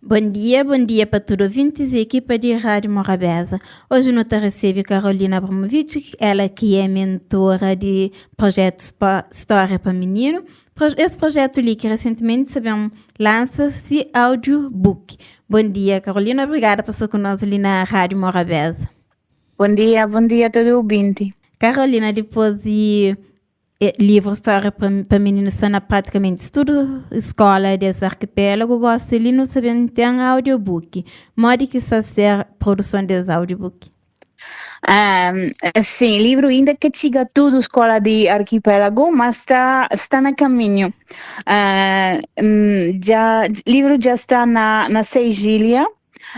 Bon dia, bon dia pa tudu ouvintis y ekipa di Rádio Morabeza. Oji nu ta resebe Carolina Abramovic, ela ki é mentora di projetu Stória pa Mininu. Es projetu li ki resentimenti sa ben lansa si audiobook. Bon dia, Carolina, obrigada pa sta ku nos li na Rádio Morabeza. Bon dia, bon dia tudu ouvinti. Carolina, dipôs di livru Stória pa Mininu sta na pratikamenti tudu skola des arkipélagu, gosi li nu sa ben ten audiobook. Modi ki sta ser produson des audiobook? Um, sim, livro ainda ka txiga tudu skola di arkipélagu, mas sta, sta na kaminhu. Uh, dja, livru dja sta na, na seis ilha,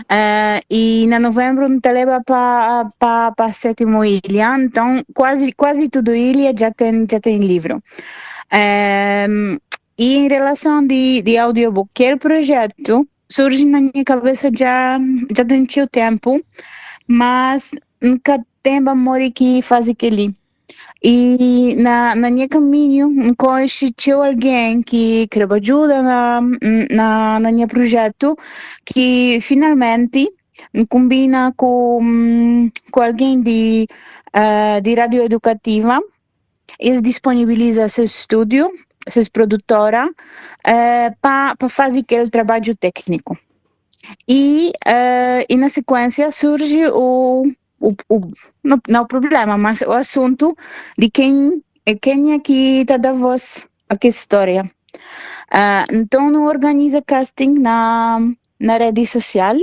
uh, e na novembru N ta leba pa, pa, pa sétimu ilha, então quase, quase tudu ilha dja ten, dja ten livru. Um, e em relação di, di audiobook, kel projetu surge na nha kabesa dja, dja ten txeu tempu, mas N ka tenba modi ki faze kel-li. I na, na nha kaminhu N konxe txeu algen ki kreba djuda na, na, na nha projetu ki finalmenti N konbina ku, ku algen di, di radio edukativa. Es disponibiliza ses stúdiu, ses produtora, pa pa faze kel trabadju tékniku. I i na sekuénsia surji u u u nau prublema, mas u asuntu di ken kenha ki ta da vós a kes stória. Nton nu organiza casting na na redi sosial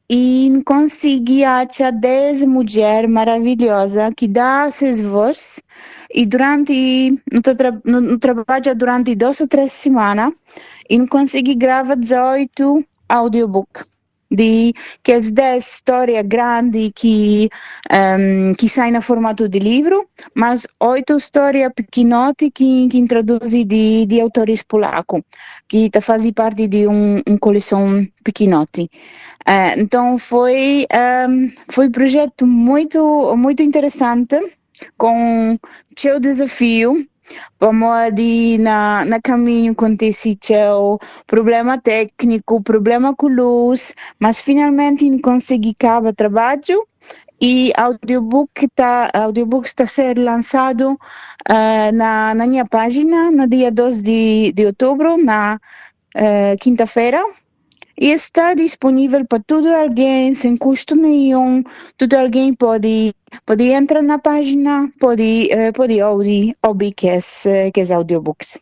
I N konsigi atxa des mudjer maravilhoza ki da ses vos i duranti nu ta tra nu trabadja duranti dos o tres simana i N konsigi grava 18 audiobook di kes des storia grandi ki ki sai na formatu di livru mas oitu storia pikinoti ki ki N traduzi di di autoris pulaku ki ta fazi parti di un un koleson pikinoti. Então foi foi projeto muito muito interessante com txeu desafio pamodi na na kaminhu kontisi txeu problema tékniku, problema ku luz, mas finalmenti N konsigi kaba trabadju i audiobook ta audiobook sta ser lansadu na na nha pájina na dia 2 di di otubru na kinta-fera. E sta disponível pa tudu algen, sen kustu nenhun. Tudu algen pode pode entra na pájina, pode pode obi obi kes kes audiobooks.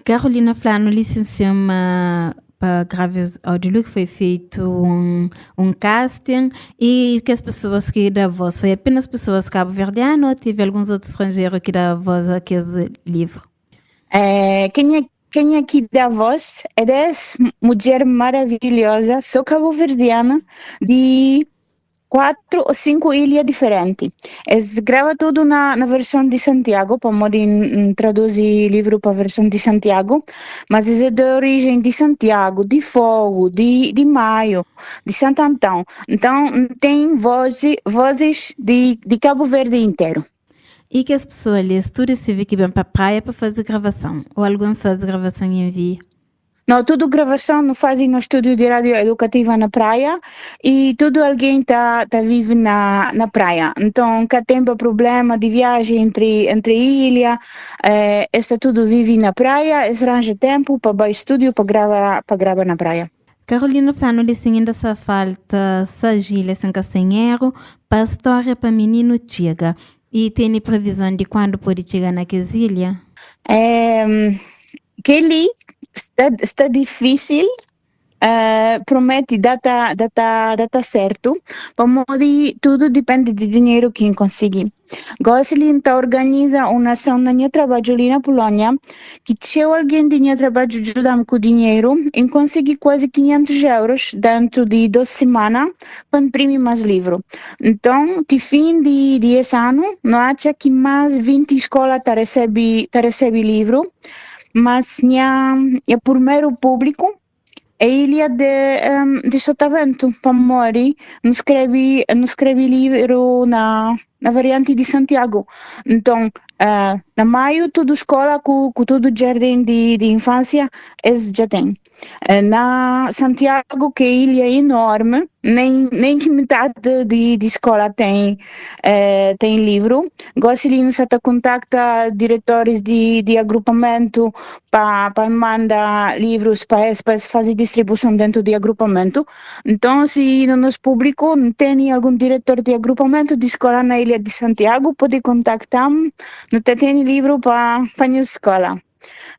Carolina fla-nu li sin sin ma pa grava es audiolivru foi feitu un un casting i kes pesoas ki da vos foi apenas pesoas kabuverdianu o teve alguns otus stranjeru ki da vos a kes livru? Kenha Kenha ki da vos é des mudjer maravilhosa, so kabuverdiana, di 4 o 5 ilha diferenti. Es grava tudu na, na verson di Santiago, pamodi N traduzi livru pa verson di Santiago, mas es é di orijen di Santiago, di Fogo, di, di Maio, di Santo Antão. Nton, N ten vozi, vozis di, di Kabu Verdi interu. I kes pesoa li, es tudu es tive ki ben pa praia pa faze gravason, ô alguns faze gravason i envia? Nau, tudu gravason nu faze na stúdiu di rádiu edukativa na praia i tudu algen ta ta vive na na praia. Nton ka tenba prubléma di viaji entri entri ilha, es ta tudu vive na praia, es ranja ténpu pa bai stúdiu pa grava pa grava na praia. Carolina fla-nu li sin inda sa falta sa gilha sin ka sta en eru pa storia pa mininu txiga i teni previzon di kuandu podi txiga na kes ilha? Kel-li sta sta difísil promete data data data sertu pamodi tudu dipende di dinheru ki N konsigi. Gósi li N ta organiza un ason na nha trabadju li na Pulónia, ki txeu algen di nha trabadju djuda-m ku dinheru i N konsigi kuazi 500 eurus déntu di dôs simana pa N nprimi más livru. Nton, ti fin di di es anu, nu atxa ki más 20 skóla ta resebe ta resebe livru, mas nha nha purmeru públiku É ilha de de Sotavento pamodi nu skrebe nu skrebe livru na na varianti di Santiago. Nton, na Maio tudu skola ku, ku tudu jardin di, di infância es já ten. Na Santiago, que é ilha enorme, nem, nem que metade de, de escola tem, tem livro. Gosto de nos contacta diretores de, de agrupamento para pa mandar livros para eles, para fazer distribuição dentro de agrupamento. Então, se no nosso público tem algum diretor de agrupamento de escola na Ilha de Santiago, pode contactar não tem livro para para a escola.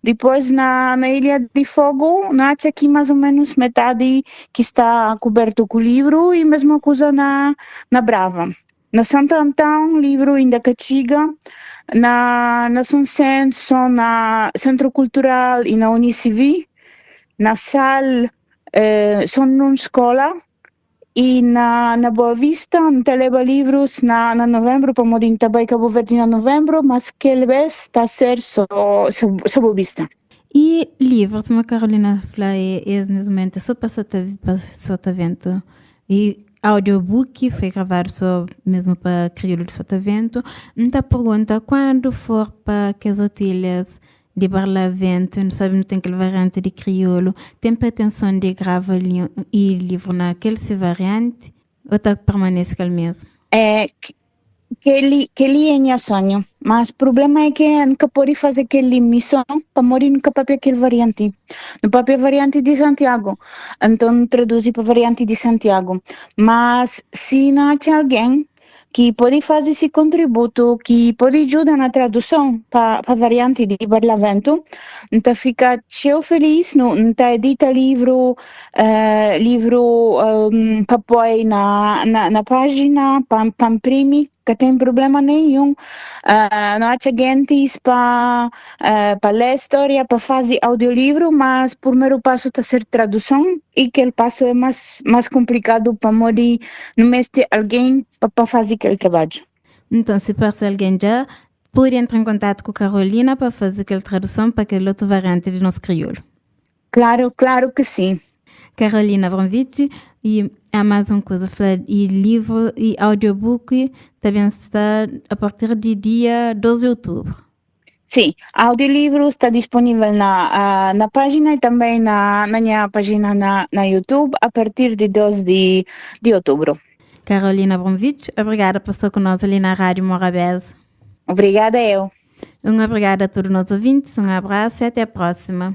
Depois, na, na Ilha de Fogo, acho aqui mais ou menos metade que está coberto com o livro e mesma coisa na, na Brava. Na Santo Antão, livro ainda que chega. Na, na São Centro, na Centro Cultural e na Unicivi. Na Sal, são numa escola. E na, na Boa Vista, não leva livros na, na novembro, para modo também Cabo Verde na novembro, mas que vez está a ser só, só, só Boa Vista. E livros, como a Carolina falou, é, é nesse momento só para Sotavento. E audiobook foi gravado só mesmo para crioulo de Sotavento. Então pergunta, quando for para que as otilhas de Barlavento, não sabe, não tem aquela variante de crioulo, tem pretensão de gravar li e livro naquele variante ou tá permanece com mesmo? É, que ele, que ele é meu sonho, mas o problema é que nunca pode fazer aquele missão para morrer nunca papel aquele variante. No papel variante de Santiago, então traduzir para variante de Santiago. Mas se não tem alguém que pode fazer esse contributo, que pode ajudar na tradução para a variante de Barlavento, então fica cheio feliz, no, então edita livro, livro para pôr na, na, na página, para imprimir, que tem problema nenhum. Não há gente para para ler história, para fazer audiolivro, mas primeiro passo está ser tradução e aquele passo é mais, mais complicado para morrer no mês de alguém para fazer aquele trabalho. Então, se parece alguém já, pode entrar em contato com a Carolina para fazer aquela tradução para aquele outro variante de nosso crioulo. Claro, claro que sim. Carolina Abramovich e há mais uma coisa, e livro e audiobook também está a partir de dia 12 de outubro. Sim, audiolivro está disponível na, na página e também na, na minha página na, na YouTube a partir de 12 de, de outubro. Carolina Abramovich, obrigada por estar conosco ali na Rádio Morabeza. Obrigada eu. Um obrigada a todos os nossos ouvintes, um abraço e até a próxima.